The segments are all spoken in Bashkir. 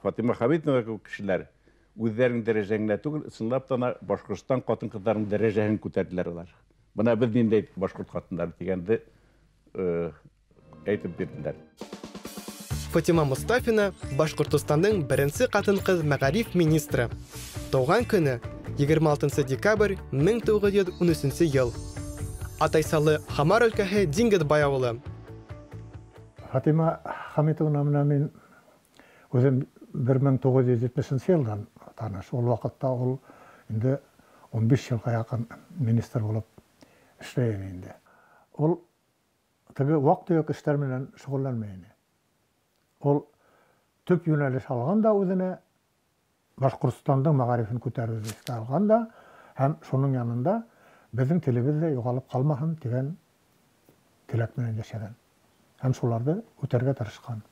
Фатима Хәмитова кеүек кешеләр үҙҙәренең дәрәжәһен генә түгел, ысынлап та Башҡортостан ҡатын-ҡыҙҙарының дәрәжәһен күтәрҙеләр улар. Бына беҙ ниндәй башҡорт ҡатындары тигәнде әйтеп бирҙеләр. Фатима Мостафина Башҡортостандың беренсе ҡатын-ҡыҙ мәғариф министры. Тыуған көнө 26 декабрь 1913 йыл. Атайсалы, Һамар өлкәһе, Диңгеҙбай ауылы. Фатима Хамитовна менән мин үҙем 1970 йылдан таныш. Ул ваҡытта ул инде 15 йылға яҡын министр булып эшләй ине инде. Ул теге ваҡ-төйәк эштәр менән шөғөлләнмәй ине. Ул төп йүнәлеш алған да үҙенә Башҡортостандың мәғарифын күтәреүҙе иҫкә алған да һәм шуның янында беҙҙең телебеҙ ҙә юғалып ҡалмаһын тигән теләк менән йәшәгән һәм шуларҙы үтәргә тырышҡан.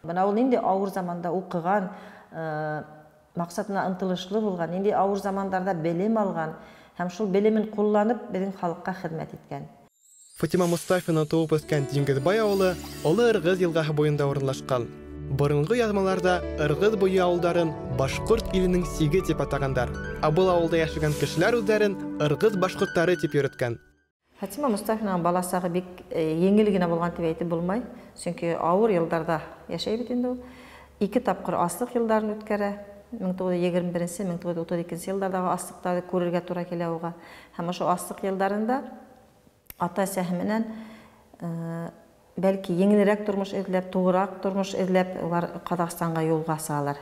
Бына ул ниндәй ауыр заманда уҡыған, маҡсатына ынтылышлы булған, ниндәй ауыр замандарҙа белем алған һәм шул белемен ҡулланып беҙҙең халыҡҡа хеҙмәт иткән. Фатима Мостафина тыуып үҫкән Диңгеҙбай ауылы Оло Ырғыҙ йылғаһы буйында урынлашҡан. Боронғо яҙмаларҙа Ырғыҙ буйы ауылдарын башҡорт иленең сиге тип атағандар. Ә был ауылда йәшәгән кешеләр үҙҙәрен Ырғыҙ башҡорттары тип йөрөткән. Фатима Мостафинаның бала сағы бик еңел генә булған тип әйтеп булмай, сөнки ауыр йылдарҙа йәшәй бит инде ул. Ике тапҡыр аслыҡ йылдарын үткәрә. 1921, 1932 йылдарҙағы аслыҡтарҙы күрергә тура килә уға. Һәм ошо аслыҡ йылдарында ата-әсәһе менән бәлки еңелерәк тормош эҙләп, туғыраҡ тормош эҙләп, улар Ҡаҙағстанға юлға сығалар.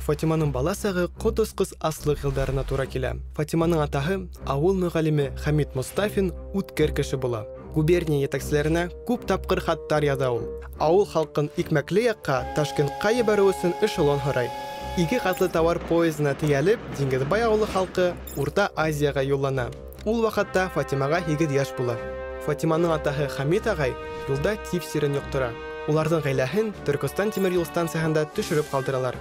Фатиманың бала сағы ҡот осҡос аслыҡ йылдарына тура килә. Фатиманың атаһы, ауыл мөғәллиме Хәмит Мостафин үткер кеше була. Губерния етәкселәренә күп тапҡыр хаттар яҙа ул. Ауыл халҡын икмәкле яҡҡа Ташкентҡа ебәреү өсөн эшелон һорай. Ике ҡатлы тауар поездына тейәлеп, Диңгеҙбай ауылы халҡы Урта Азияға юллана. Ул ваҡытта Фатимаға 8 йәш була. Фатиманың атаһы Хәмит ағай юлда тиф сирен йоҡтора. Уларҙың ғаиләһен Төркөстан тимер юл станцияһында төшөрөп ҡалдыралар.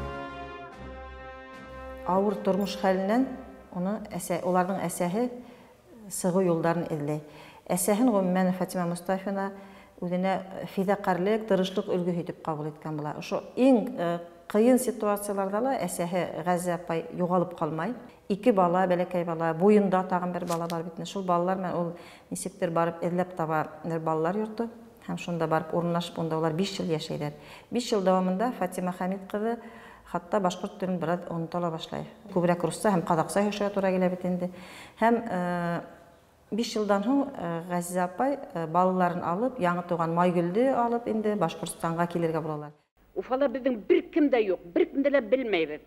Ауыр тормош хәленән уларҙың әсәһе сығыу юлдарын эҙләй. Әсәһен ғөмүмән Фатима Мостафина үҙенә фиҙаҡәрлек, тырышлыҡ өлгөһө итеп ҡабул иткән була. Ошо иң ҡыйын ситуацияларҙа ла әсәһе Ғәзизә апай юғалып ҡалмай. Ике бала, бәләкәй бала, буйында тағын бер бала бар бит. Шул балалар менән ул нисектер барып эҙләп таба бер балалар йорто һәм шунда барып урынлашып, унда улар 5 йыл йәшәйҙәр. 5 йыл дауамында Фатима Хәмит ҡыҙы хатта башҡорт телен бер аҙ онота ла башлай. Күберәк русса һәм ҡаҙаҡса һөйләшергә тура килә бит инде. Һәм 5 йылдан һуң Ғәзизә апай балаларын алып, яңы тыуған Майгөлдө алып инде Башҡортостанға килергә булалар. Уфала беҙҙең бер кем дә юҡ, бер кемде лә белмәйбеҙ.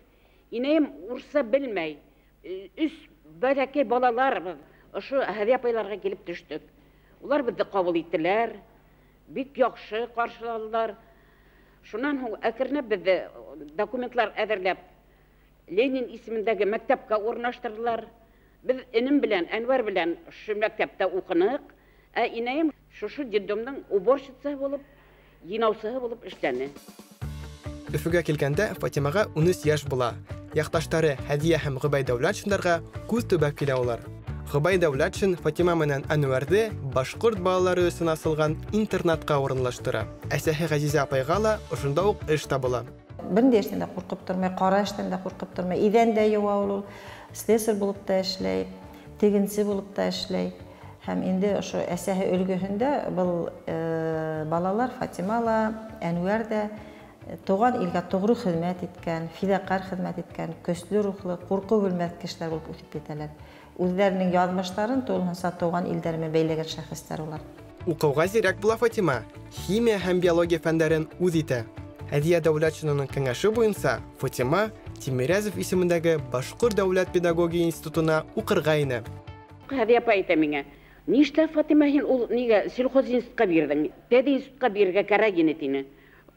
Инәйем урыҫса белмәй. 3 бәләкәй балаларбыҙ. Ошо Һәҙиә апайларға килеп төштөк. Улар беҙҙе ҡабул иттеләр, бик яҡшы ҡаршыланылар. Шунан һуң әкренләп беҙҙе документлар әҙерләп Ленин исемендәге мәктәпкә урынлаштырҙылар. Беҙ энем белән, Әнвәр белән ошо мәктәптә уҡыныҡ. Ә инәйем шушы детдомдың уборщицаһы булып, йыйнаусыһы булып эшләне. Өфөгә килгәндә Фатимаға 13 йәш була. Яҡташтары Һәҙиә һәм Ғөбәй Дәүләтшиндарға күҙ төбәп килә улар. Ғөбәй Дәүләтшин Фатима менән Әнүәрҙе башҡорт балалары өсөн асылған интернатҡа урынлаштыра. Әсәһе Ғәзизә апайға ла ошонда уҡ эш табыла. Бер ниндәй эштән дә ҡурҡып тормай, ҡара эштән дә ҡурҡып тормай, иҙән дә йыуа ул, слесарь булып та эшләй, тегенсе булып та эшләй. Һәм инде ошо әсәһе өлгөһөндә был балалар Фатима ла, Әнүәр ҙә тыуған илгә тоғро хеҙмәт иткән, фиҙаҡәр хеҙмәт иткән, көслө рухлы, ҡурҡыу белмәҫ кешеләр булып үҫеп китәләр. Үҙҙәренең яҙмыштарын тулыһынса тыуған илдәре менән бәйләгән шәхестәр улар. Уҡыуға зирәк була Фатима, химия һәм биология фәндәрен үҙ итә. Һәҙиә Дәүләтшинаның кәңәше буйынса Фатима Тимирязев исемендәге Башҡорт дәүләт педагогия институтына уҡырға инә. Һәҙиә апай әйтә миңә: Нишләп, Фатима, һин ул нигә сельхозинститутҡа бирҙең? Пединститутҡа бирергә кәрәк ине, тине.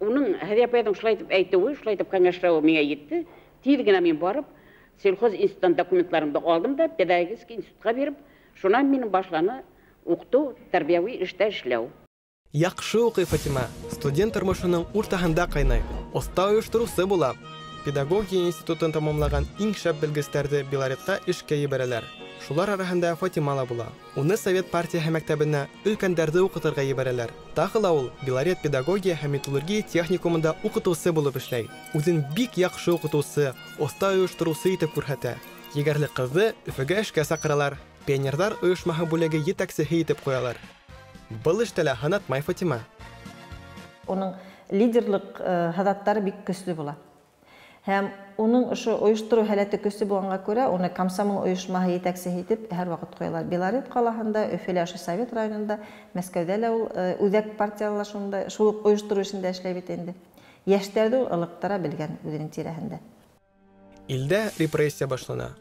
Уның Һәҙиә апайҙың шулай итеп әйтеүе, шулай итеп кәңәшләүе миңә етте. Тиҙ генә мин барып, сельхозинституттан документларымды алдым да педагогический институтҡа биреп, шунан минең башланы уҡытыу, тәрбиәүи эштә эшләү. Яҡшы уҡый Фатима, студент тормошоноң уртаһында ҡайнай, оҫта ойоштороусы була. Педагогия институтын тамамлаған иң шәп белгестәрҙе Белоретҡа эшкә ебәрәләр. Шулар араһында Фатима ла була. Уны Совет партияһы мәктәбенә өлкәндәрҙе уҡытырға ебәрәләр. Тағы ла ул Белорет педагогия һәм металлургия техникумында уҡытыусы булып эшләй. Үҙен бик яҡшы уҡытыусы, оҫта ойоштороусы итеп күрһәтә. Егәрле ҡыҙҙы Өфөгә эшкә саҡыралар. Пионерҙар ойошмаһы бүлеге етәксеһе итеп ҡуялар. Был эштә лә һынатмай Фатима. Уның лидерлыҡ һыҙаттары бик көслө була. Һәм уның ошо ойоштороу һәләте көслө булғанға күрә, уны комсомол ойошмаһы етәксеһе итеп һәр ваҡыт ҡуялар. Белорет ҡалаһында, Өфөлә ошо Совет районында, Мәскәүҙә лә ул үҙәк партияла шунда шул уҡ ойоштороу эшендә эшләй бит инде. Йәштәрҙе ул ылыҡтыра белгән үҙенең тирәһендә. Илдә репрессия башлана.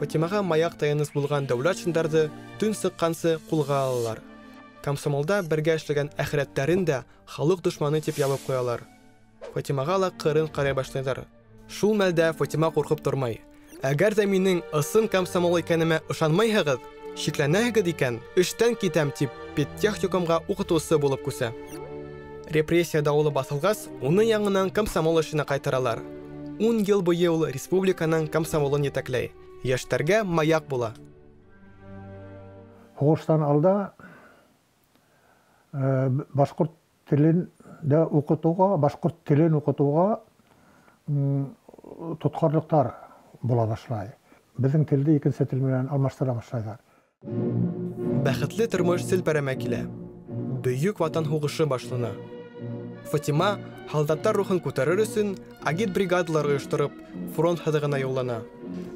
Фатимаға маяҡ таяныс булған дәүләтшиндарҙы төн сыҡҡансы ҡулға алалар. Комсомолда бергә эшләгән әхирәттәрен дә халыҡ дошманы тип ябып ҡуялар. Фатимаға ла ҡырын ҡарай башлайҙар. Шул мәлдә Фатима ҡурҡып тормай. Әгәр ҙә минең ысын комсомол икәнемә ышанмайһығыҙ, шикләнәһегеҙ икән, эштән китәм тип педтехникумға уҡытыусы булып күсә. Репрессия дауылы баҫылғас, уны яңынан комсомол эшенә ҡайтаралар. 10 йыл буйы ул республиканың комсомолын етәкләй. Йәштәргә маяҡ була. Һуғыштан алда башҡорт телен дә уҡытыуға, башҡорт телен уҡытыуға тотҡарлыҡтар була башлай. Беҙҙең телде икенсе тел менән алмаштыра башлайҙар. Бәхетле тормош селпәрәмә килә. Бөйөк Ватан һуғышы башлана. Фатима һалдаттар рухын күтәрер өсөн агитбригадалар ойоштороп, фронт һыҙығына юллана.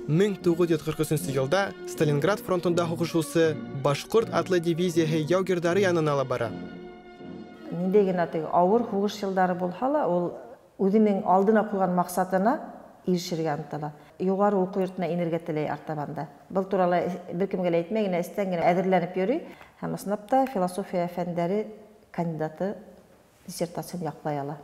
1943 йылда Сталинград фронтында һуғышыусы Башҡорт атлы дивизияһы яугирҙары янына ла бара. Ниндәй генә теге ауыр һуғыш йылдары булһа ла, ул үҙенең алдына ҡуйған маҡсатына ирешергә ынтыла. Юғары уҡыу йортона инергә теләй артабанда. Был турала бер кемгә лә әйтмәй генә, эстән генә әҙерләнеп йөрөй һәм ысынлап та философия фәндәре кандидаты диссертацияһын яҡлай ала.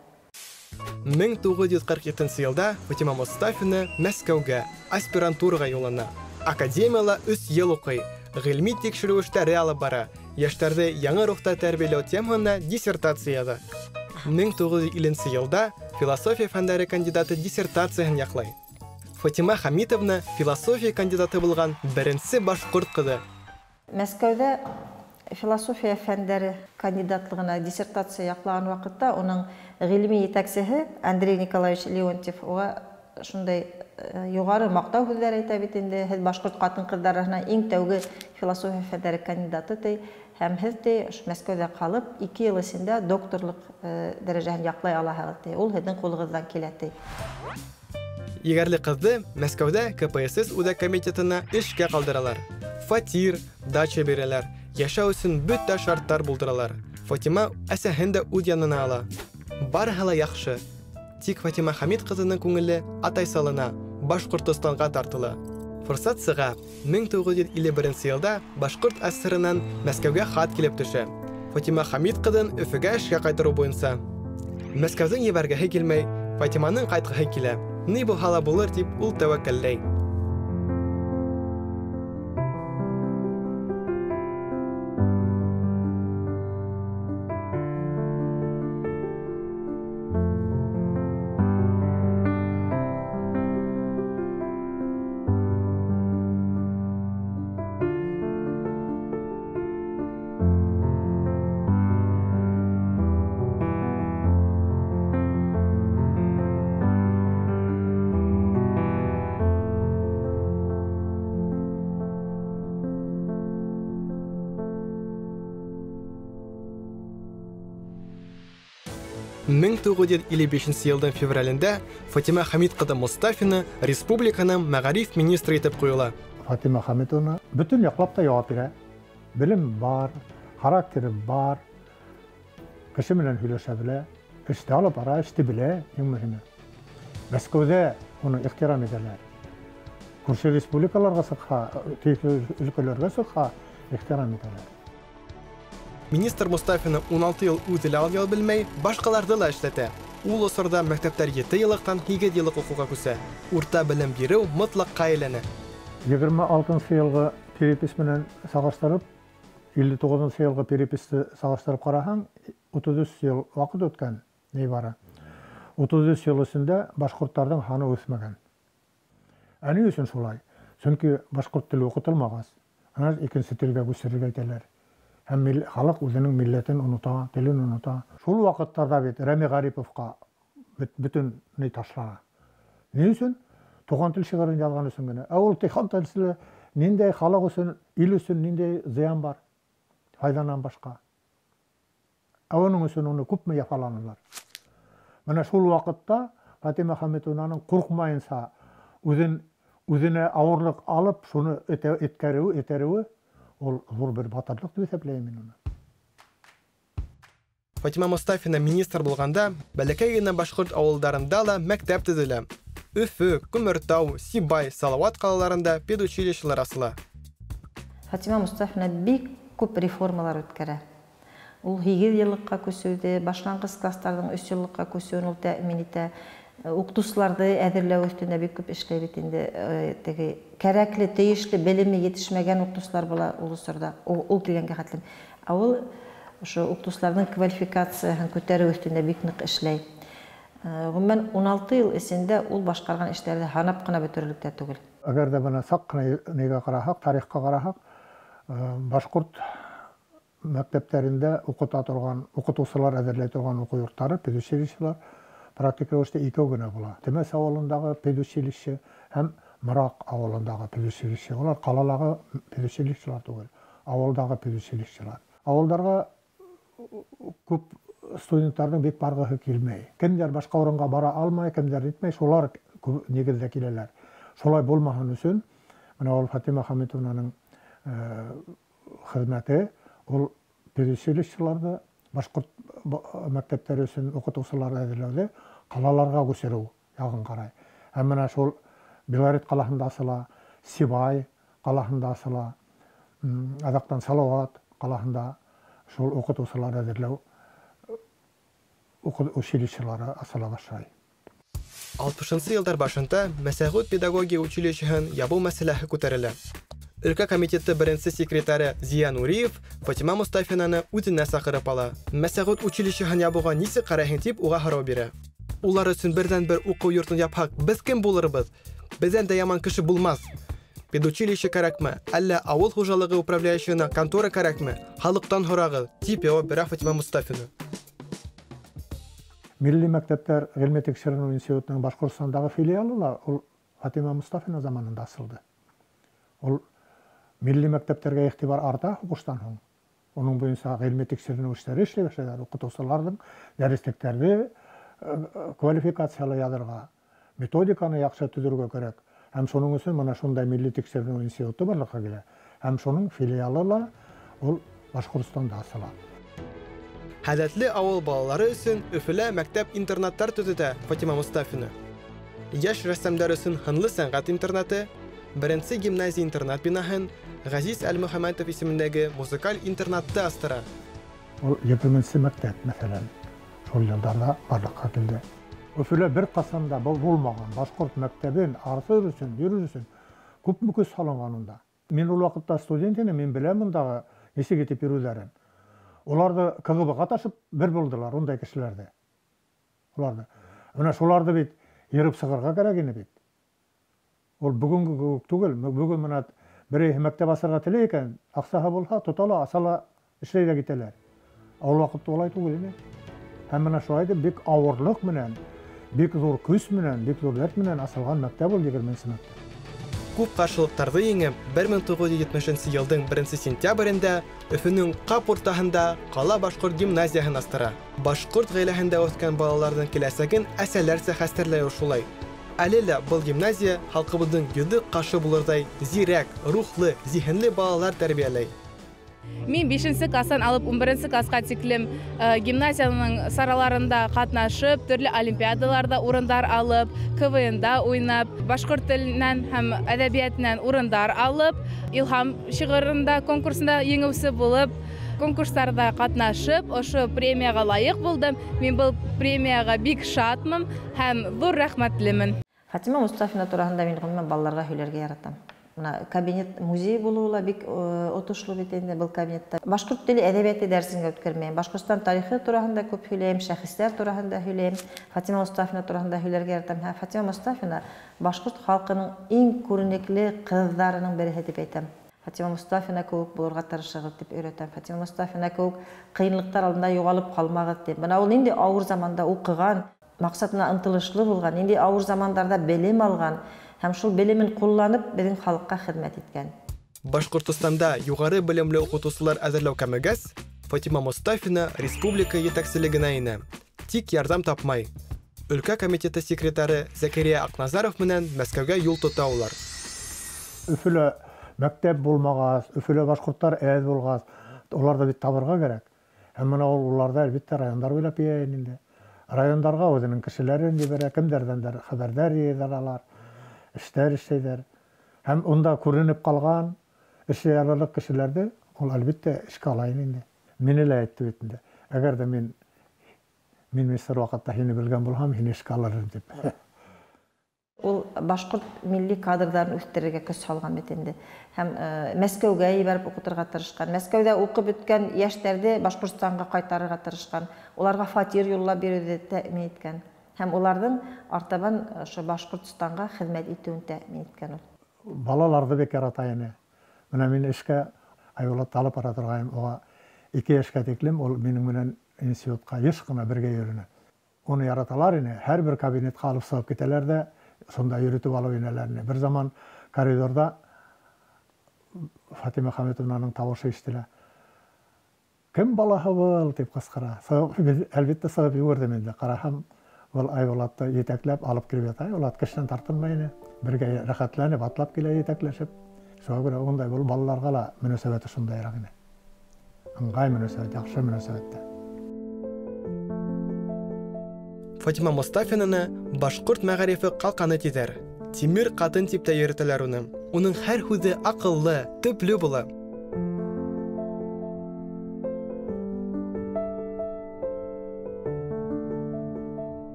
1947 йылда Фатима Мостафина Мәскәүгә аспирантураға юллана. Академияла 3 йыл уҡый, ғилми тикшереү эштәре алып бара, йәштәрҙе яңы рухта тәрбиәләү темаһына диссертация яҙа. 1950 йылда философия фәндәре кандидаты диссертацияһын яҡлай. Фатима Хамитовна философия кандидаты булған беренсе башҡорт ҡыҙы. Мәскәүҙә философия фәндәре кандидатлығына диссертация яҡлаған ваҡытта уның ғилми етәксеһе Андрей Николаевич Леонтьев уға шундай юғары маҡтау һүҙҙәре әйтә бит инде. Һеҙ башҡорт ҡатын-ҡыҙҙарына иң тәүге философия фәндәре кандидаты ти, һәм һеҙ ти Мәскәүҙә ҡалып 2 йыл эсендә докторлыҡ дәрәжәһен яҡлай алаһығыҙ ти. Ул һеҙҙең ҡулығыҙҙан килә ти. Егәрле ҡыҙҙы Мәскәүҙә КПСС үҙәк комитетына эшкә ҡалдыралар. Фатир, дача бирәләр, йәшәү өсөн бөтә шарттар булдыралар. Фатима әсәһен дә үҙ янына ала. Барыһы ла яҡшы. Тик Фатима Хәмит ҡыҙының күңеле атайсалына, Башҡортостанға тартыла. Форсат сыға. 1951 йылда Башҡорт АССР-ынан Мәскәүгә хат килеп төшә. Фатима Хәмит ҡыҙын Өфөгә эшкә ҡайтарыу буйынса. Мәскәүҙең ебәргәһе килмәй, Фатиманың ҡайтҡыһы килә. Ни булһа ла булыр тип ул тәүәккәлләй. 1955 йылдың февралендә Фатима Хәмит ҡыҙы Мостафина республиканың мәғариф министры итеп ҡуйыла. Фатима Хәмитовна бөтөн яҡлап та яуап бирә. Белем бар, характеры бар, кеше менән һөйләшә белә, эште алып бара, эште белә, иң мөһиме. Мәскәүҙә уны ихтирам итәләр. Күрше республикаларға сыҡһа, тейешле өлкәләргә сыҡһа, ихтирам итәләр. Министр Мостафина 16 йыл үҙе лә алып белмәй, башҡаларҙы ла эшләтә. Ул осорҙа мәктәптәр 7 йыллыҡтан 8 йыллыҡ уҡыуға күсә. Урта белем биреү мотлаҡҡа әйләнә. 26 йылғы перепись менән сағыштырып, 59 йылғы переписты сағыштырып ҡараһаң, 33 йыл ваҡыт үткән, ни бары. 33 йыл эсендә башҡорттарҙың һаны үҫмәгән. Ә ни өсөн шулай? Сөнки башҡорт теле уҡытылмағас. Икенсе телгә күсерергә итәләр. Һәм халыҡ үҙенең милләтен онота, телен онота. Шул ваҡыттарҙа бит Рәми Ғариповҡа бөтөн ни ташлана. Ни өсөн? Туған тел шиғырын яҙған өсөн генә. Ә ул туған теле ниндәй халыҡ өсөн, ил өсөн ниндәй зыян бар? Файҙанан башҡа. Ә уның өсөн уны күпме яфаланылар. Мына шул ваҡытта Фатима Хәмитовнаның ҡурҡмайынса үҙенә ауырлыҡ алып, шуны еткереүе, ул ҙур бер батырлыҡ тип иҫәпләйем мин уны. Фатима Мостафина министр булғанда, бәләкәй генә башҡорт ауылдарында ла мәктәп төҙөлә. Өфө, Күмертау, Сибай, Салауат ҡалаларында педучилищелар асыла. Фатима Мостафина бик күп реформалар үткәрә. Ул 8 йыллыҡҡа күсеүҙе, башланғыс класстарҙың 3 йыллыҡҡа күсеүен ул тәьмин итә. Уҡытыусыларҙы әҙерләү өҫтөндә бик күп эшләй бит инде. Теге кәрәкле, тейешле белеме етешмәгән уҡытыусылар була ул осорҙа, ул килгәнгә хәтлем. Ә ул ошо уҡытыусыларҙың квалификацияһын күтәреү өҫтөндә бик ныҡ эшләй. Ғөмүмән, 16 йыл эсендә ул башҡарған эштәрҙе һанап ҡына бөтөрөрлөк тә түгел. Әгәр ҙә бына саҡ ҡына нигә ҡараһаҡ, тарихҡа ҡараһаҡ, башҡорт мәктәптәрендә уҡыта торған, уҡытыусылар әҙерләй торған уҡыу йорттары, педучилищелар практик рәүештә икәү генә була. Темәс ауылындағы педучилище һәм Мораҡ ауылындағы педучилище. Улар ҡалалағы педучилищелар түгел, ауылдағы педучилищелар. Ауылдарға күп студенттарҙың бик барғыһы килмәй. Кемдәр башҡа урынға бара алмай, кемдәр итмәй, шулар нигеҙҙә киләләр. Шулай булмаһын өсөн, мына ул Фатима Хәмитовнаның хеҙмәте, ул педучилищеларҙы башҡорт мәктәптәре өсөн уҡытыусылар әҙерләүҙе ҡалаларға күсереү яғын ҡарай. Һәм мына шул Белорет ҡалаһында асыла, Сибай ҡалаһында асыла, аҙаҡтан Салауат ҡалаһында шул уҡытыусылар әҙерләү училищелары асыла башлай. 60-нсы йылдар башында Мәсәғүт педагогия училищеһын ябыу мәсьәләһе күтәрелә. Өлкә комитеты беренсе секретаре Зия Нуриев Фатима Мостафинаны үҙенә саҡырып ала. Мәсәғүт училищеһын ябыуға нисек ҡарайһың тип уға һорау бирә. Улар өсөн берҙән-бер уҡыу йортон япһаҡ, беҙ кем булырбыҙ? Беҙҙән дә яман кеше булмаҫ. Педучилище кәрәкме, әллә ауыл хужалығы управляющийына контора кәрәкме? Халыҡтан һорағыҙ, тип яуап бирә Фатима Мостафина. Милли мәктәптәр ғилми тикшеренеү институтының Башҡортостандағы филиалы ла ул Фатима Мостафина заманында асылды. Ул милли мәктәптәргә иғтибар арта һуғыштан һуң. Уның буйынса ғилми тикшеренеү эштәре эшләй башлайҙар. Уҡытыусыларҙың дәреслектәрҙе квалификациялы яҙырға, методиканы яҡшы төҙөргә кәрәк. Һәм шуның өсөн мына шундай милли тикшеренеү институты барлыҡҡа килә. Һәм шуның филиалы ла ул Башҡортостанда асыла. Һәләтле ауыл балалары өсөн Өфөлә мәктәп-интернаттар төҙөтә Фатима Мостафина. Йәш рәссамдар өсөн һынлы сәнғәт интернаты, беренсе гимназия интернат бинаһын, Ғәзиз Әлмөхәмәтов исемендәге музыкаль интернатты астыра. Ул 20-нсе мәктәп, мәҫәлән, шул йылдарҙа барлыҡҡа килде. Өфөлә бер ҡасан да был булмаған башҡорт мәктәбен арҫыр өсөн, йөрөр өсөн күпме көс һалынған унда. Мин ул ваҡытта студент инем, мин беләм ундағы нисек итеп йөрөүҙәрен. Уларҙы КГБ-ға ташып бер булдылар, ундай кешеләрҙе. Уларҙы. Мына шуларҙы бит йырып сығырға кәрәк ине бит. Ул бөгөнгө кеүек түгел. Бөгөн мына берәй мәктәп асырға теләй икән, аҡсаһы булһа, тота ла, аса ла, эшләй ҙә китәләр. Ә ул ваҡытта улай түгел ине. Һәм мына шулай итеп бик ауырлыҡ менән, бик ҙур көс менән, бик ҙур дәрт менән асылған мәктәп ул 20-нсе мәктәп. Күп ҡаршылыҡтарҙы еңеп, 1970 йылдың 1 сентябрендә Өфөнөң ҡап уртаһында ҡала башҡорт гимназияһын астыра. Башҡорт ғаиләһендә үҫкән балаларҙың киләсәген әсәләрсә хәстәрләй шулай. Әле лә был гимназия халҡыбыҙҙың йөҙө ҡашы булырҙай зирәк, рухлы, зиһенле балалар тәрбиәләй. Мин 5-нсе класстан алып 11-нсе классҡа тиклем гимназияның сараларында ҡатнашып, төрлө олимпиадаларҙа урындар алып, КВН-да уйнап, башҡорт теленән һәм әҙәбиәтенән урындар алып, Илһам шиғырында конкурсында еңеүсе булып, конкурстарҙа ҡатнашып, ошо премияға лайыҡ булдым. Мин был премияға бик шатмын һәм ҙур рәхмәтлемен. Фатима Мостафина тураһында мин ғөмүмән балаларға һөйләргә яратам. Мына кабинет музей булыуы ла бик отошло бит инде был кабинетта. Башҡорт теле әҙәбиәте дәресен үткәрмәйем. Башҡортостан тарихы тураһында күп һөйләйем, шәхестәр тураһында һөйләйем, Фатима Мостафина тураһында һөйләргә яратам. Һәм Фатима Мостафина башҡорт халҡының иң күренекле ҡыҙҙарының береһе тип әйтәм. Фатима Мостафина кеүек булырға тырышығыҙ тип өйрәтәм. Фатима Мостафина кеүек ҡыйынлыҡтар алдында юғалып ҡалмағыҙ тип. Бына ул ниндәй ауыр заманда уҡыған, маҡсатына ынтылышлы булған, ниндәй ауыр замандарҙа белем алған һәм шул белемен ҡулланып беҙҙең халыҡҡа хеҙмәт иткән. Башҡортостанда юғары белемле уҡытыусылар әҙерләү кәмегәс, Фатима Мостафина республика етәкселегенә инә. Тик ярҙам тапмай. Өлкә комитеты секретары Зәкәрия Аҡназаров менән Мәскәүгә юл тота улар. Өфөлә мәктәп булмағас, Өфөлә башҡорттар әҙ булғас, уларҙы бит табырға кәрәк. Һәм бына ул уларҙы әлбиттә райондар буйлап йыйын инде. Райондарға үҙенең кешеләрен ебәрә, кемдәрҙәндер хәбәрҙәр йыйҙар алар, эштәр эшләйҙәр. Һәм унда күренеп ҡалған эшләй алырлыҡ кешеләрҙе ул әлбиттә эшкә ала инде. Мине лә әйтте бит инде. Әгәр ҙә мин министр ваҡытта һине белгән булһам, һине эшкә алыр инем тип. Ул башҡорт милли кадрҙарын үҫтерергә көс һалған бит инде. Һәм Мәскәүгә ебәреп уҡытырға тырышҡан. Мәскәүҙә уҡып бөткән йәштәрҙе Башҡортостанға ҡайтарырға тырышҡан. Уларға фатир юллап биреүҙе тәьмин иткән. Һәм уларҙың артабан ошо Башҡортостанға хеҙмәт итеүен тәьмин иткән ул. Балаларҙы бик ярата ине. Бына мин эшкә Айбулатты алып бара торғайным. Уға 2 йәшкә тиклем ул минең менән институтҡа йыш ҡына бергә йөрөнө. Уны яраталар ине. Һәр бер кабинетҡа алып сығып китәләр ҙә, шунда йөрөтөп алып инәләр ине. Бер заман коридорҙа Фатима Хәмитовнаның тауышы ишетелә. Кем балаһы был тип ҡысҡыра. Әлбиттә сығып йүгерҙем инде. Ҡараһам, был Айбулатты етәкләп алып килеп ята. Айбулат кешенән тартынмай ине. Бергә рәхәтләнеп атлап килә етәкләшеп. Шуға күрә ундай был балаларға ла мөнәсәбәте шундайыраҡ ине. Ыңғай мөнәсәбәт, яҡшы мөнәсәбәттә. Фатима Мостафинаны башҡорт мәғарифы ҡалҡаны тиҙәр. Тимер ҡатын тип тә йөрөтәләр уны. Уның һәр һүҙе аҡыллы, төплө була.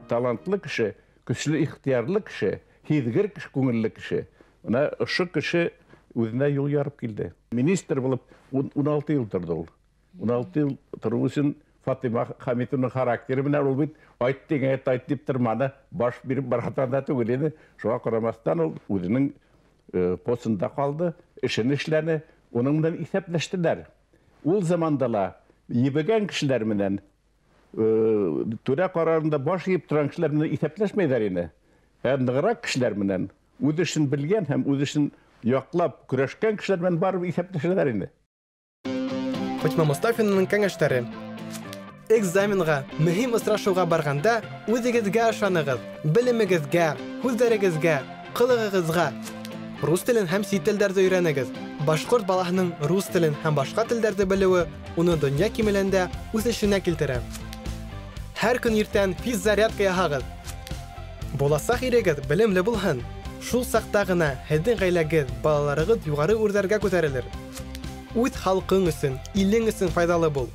Талантлы кеше, көслө ихтыярлы кеше, һиҙгер кеше, күңелле кеше. Бына ошо кеше үҙенә юл ярып килде. Министр булып 16 йыл торҙо ул. 16 йыл тороу өсөн Фатима Хәмитовнаның характеры менән ул бит айт тигән айт тип торманы, баш биреп барһатан да түгел ине. Шуға ҡарамаҫтан ул үҙенең постында ҡалды, эшен эшләне, уның менән иҫәпләштеләр. Ул заманда ла ебегән кешеләр менән түрә ҡарарында баш эйеп торған кешеләр менән иҫәпләшмәйҙәр ине. Ә нығыраҡ кешеләр менән үҙ эшен белгән һәм үҙ эшен яҡлап көрәшкән кешеләр менән барып иҫәпләшәләр ине. Фатима Мостафинаның кәңәштәре. Экзаменға, мөһим осрашыуға барғанда үҙегеҙгә ышанығыҙ, белемегеҙгә, һүҙҙәрегеҙгә, ҡылығығыҙға. Рус телен һәм сит телдәрҙе өйрәнегеҙ. Башҡорт балаһының рус телен һәм башҡа телдәрҙе белеүе уны донъя кимәлендә үҫешенә килтерә. Һәр көн иртән физзарядка яһағыҙ. Буласаҡ ирегеҙ белемле булһын. Шул саҡта ғына һеҙҙең ғаиләгеҙ, балаларығыҙ юғары үрҙәргә күтәрелер. Үҙ халҡың өсөн, илең өсөн файҙалы бул.